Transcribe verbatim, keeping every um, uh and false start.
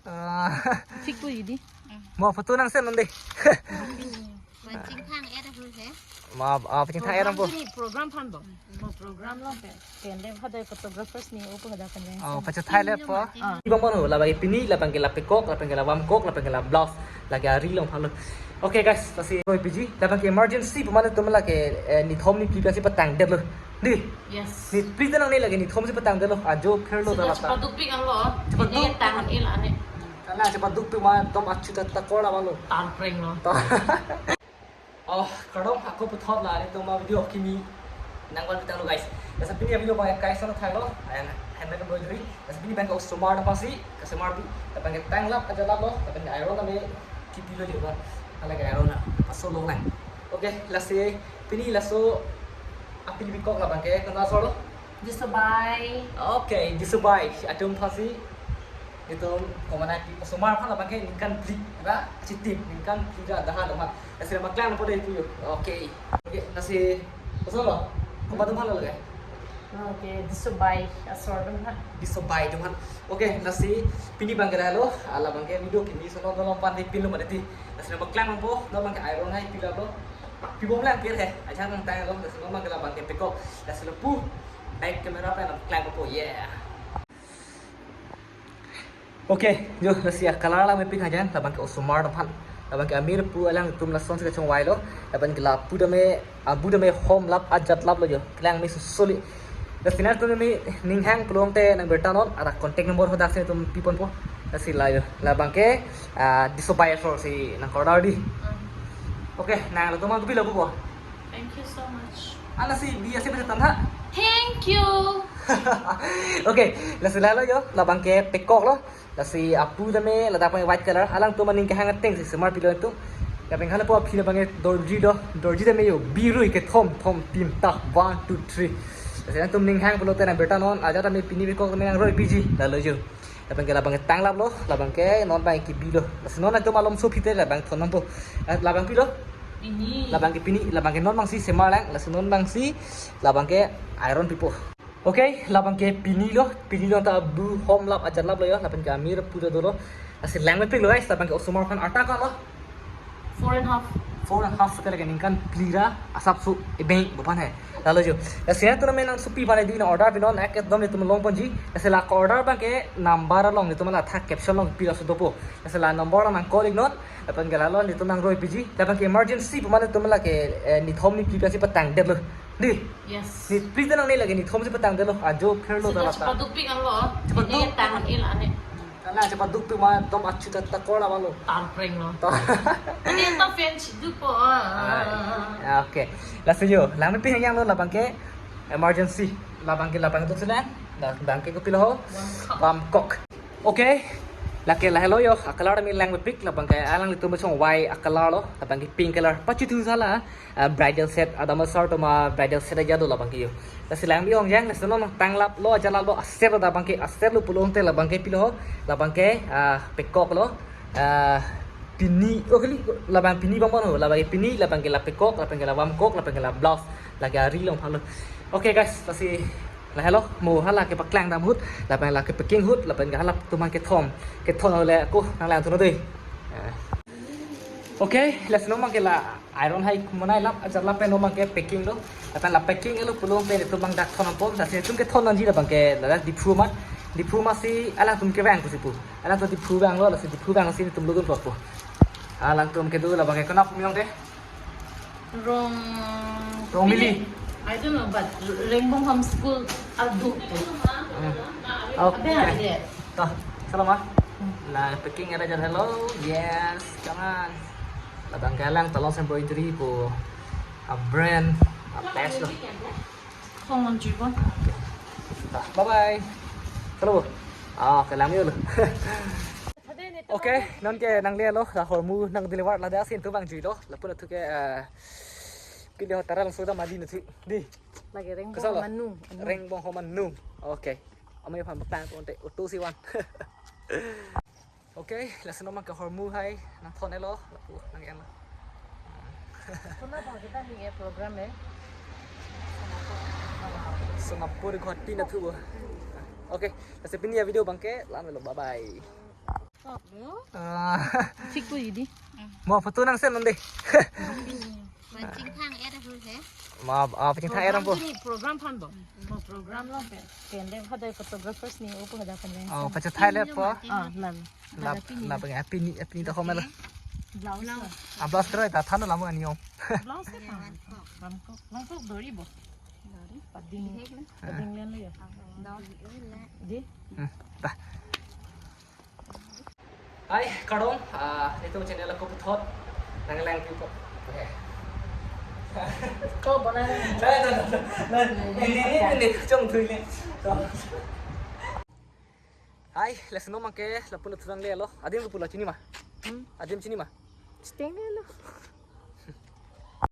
Ah, Thik ko idi. Mo photo nang send non de. Pachingthang er aphu he. Ma, ah, pachingthang er aphu. Program aphan bo. Mo program lo pe. Pende hadai photographers ni upo hada kan. Oh, pachethai le po. Ah. Ibang mo labang pini, labang ke la pekok, labang ke la bamkok, labang ke la blouse, lake ari along aphan lo. Okay guys, lasi roi piji, labang ke emergency pemane tum lake, eh, nithom niphli pensi patangdetlo. Di? Yes. Niphli ta nangne, lake nithom si patangdetlo. Ajo kherlo. Sudah dapat. Cepat dupik ang lo. Cepat. Ini dupik. Tangan il ane. Karena cepat dupik ma tom achu ta takor la lo. Tarpreng lo. Ta-, oh, kardom, ako puthot la, ilitum video kimi nangvan pitanglo guys. Lasi pini video abang kaisang thanglo, ayan, handbag embroidery. Lasi pini abang ke osomar aphansi, customer pi, labang ke tanglap ajalaplo, labang ke iron ame kipilo juga. Halake iron na, paso long lang. Okay, lasi pini laso aphi pekok labang ke, kena solo. Disobai. Okay, disobai. Atum aphansi, ilitum komanai pi osomar aphan labang ke ningkan phli ra, chitim, ningkan phli ra daha loma. Lasi la paklang po dei pu yo. Okay. Okay, lasi, kosonlo? Komat atum aphan lo lake? Okay, disobai asor atum aphan. Disobai atum aphan. Okay, lasi pini abang ke lahelo, ah, labang ke video kimi sono dono pan di pinlo mati. Lasi la paklang po, non abang ke iron hai pilaplo. Pibom lang kir he, aja nang tanglo, lasi non abang ke labang ke pekok. Lasi lapu, back camera pen la paklang po, yeah. Okay, jo, lasi a-color lang mepik hajan, labang ke osomar atum aphan. Labang ke amir pu alangtum lasonsi kachongvailo, labang ke lapu tame, abu tame homlap ajatlaplo jo, kelang me susuli. Lasi nangtum me ninghang pulote nang birta non, ara contact number hadak si tum piponpo. Lasi la jo, labang ke, ah, disobai asor si nang order di. Mm. Okay, nang latum ang pilo po. Thank you so much. Ala si biasa bisa tanda. Thank you. Okay, lasi lalo jo, labang ke pekoklo. Lasi apu tame ladak abang white color. Alangtum aning kehang atengsi osomar pilo ilitum. Lapen hala po aphi abang dorji do. Dorji tame yo. Birui kethom, thom, tim, ta. One, two, three. Lasi nangtum ninghang pulote nang birta non. Aja tame pini pekok tame nang roi piji. Lalo jo. Lapen ke labang ke tanglaplo. Labang ke non abang kibilo. Lasi non ilitum alomso aphi te labang thon nangpo. Eh, labang pilo? Pini. Labang ke pini. Labang ke non abangsi osomar lang. Lasi non abangsi labang ke iron pipo. Okay, labang ke pinilo, pinilo ta abu homlap ajatlaplo yo, lapen ke amir pu ta dolo. Lasi lang mepiklo guys, labang ke osomar aphan arta ko lo? Four and half. Four and half te lake ningkan phli ra asap su ebeng bupan he. Lalo jo. Lasi nangtum me nang supi aphan di nang order pinon, ek dom ilitum longponji. Lasi la order abang ke number along ilitum la thak caption along pilo su dopo. Lasi la number along nang call iknon, lapen ke lalo ilitum nang roi piji. Labang ke emergency pemane tum lake, eh, nithom niphli pensi patangdetlo. Di? Yes. Niphli ta nangne, lake nithom si patangdetlo. Ajo kherlo. Sudah dapat. Cepat dupik ang lo. Cepat. Ini dupik. Tangan il ane. Karena cepat dupik ma tom achu ta takor la lo. Tarpreng lo. Ta- Ini ta fan chidu po. Ah, ya, okay. Lasi jo, lang mepik hanyang lo labang ke emergency. Labang ke labang tu silang. Labang ke kopilo ho? Bamkok. Bamkok. Okay, lake lahelo yo, a-color tame lang mepik, labang ke alanglitum chongvai a-color lo, labang ke pink color, pachithu sala, ah, bridal set, adamsar atum abridal set aja do labang ke yo. Lasi lang bi ong jang, lasi non tanglaplo, ajatlaplo, aser labang ke, aserlo pulote labang ke pilo ho, labang ke, ah, pekoklo, ah, pini, oh kali, labang pini bang ho, labang ke pini, labang ke la pekok, labang ke la bamkok, labang ke la blouse, lake ari along aphan lo. Okay guys, lasi lahelo, mo hala ke paklang dam ahut, lapen la ke packing ahut, lapen ke halatum abang kethom. Kethom ole ko nang lang tu na dei. Eh. Okay, lasi non abang ke la iron hai komanai lap, ajatlap pen non abang ke packing lo. Lapen la packing lo pulote ilitum abang dak thon nangpo, lasi ilitum kethon nangji labang ke la Diphu amat. Diphu amatsi alangtum kevang pusi pu. Alangtum Diphu vanglo, lasi Diphu vangsi ilitum login po. Alangtum kedo labang ke konat pu miyong de. Rong Rongmili. I don't know, but Rengbonghom School adu. Hmm. Okay. Abang ada. Toh, salam ah. Hmm. La packing ada aja hello. Yes, come on. Labang ke alang talon embroidery pu a-brand, a-best lo. Kong on juga. Toh, bye bye. Salam. Ah, kelang yul. Okay, non ke nanglelo, la hormu nang deliver ladak si ilitum abang juilo, lapu ilitum ke, eh, pili hotel langsung ta mali nangthu. Di. Lake Rengbonghom anu, anu. Rengbonghom anu. Okay. Amei aphan bapang konte utu si wan. Okay, lasi non abang ke hormu hai nang thon-etlo, lapu nang-enlo. Konat abang kita ni e program eh? Sonapur, Guwahati nangthu bo. Okay, lasi pini a-video abang ke la-an lo, bye bye. Ah, Thik ko, Didi. Mo photo nang send non de. Pachingthang er ahur he. Ma, ah, pachingthang er ang po. Program turi, program aphan bo. Mo program lo pen. Pen le hadai photographers ni opo hadak pen le. Oh, pachethai le po. Ah, nan. Lap, lap, apini, apini ta homela. Blouse. Ah, blouse kero ta than lam ani om. Blouse ta. Lamkok, lamkok dori bo. Dori. Pading, pading len le ya. Dori. Di. Hmm, ta. Hai, kardom, ah, nelitum channel ako puthot, nanglang pi po. Ko bonai. Nai, nai, nai, nai, nai, nai, chong thui le. Hai, lason abangke, lapu-an thurang le lo. Adim ko pulo chini ma? Hmm? Adim chini ma? Chiteng le lo.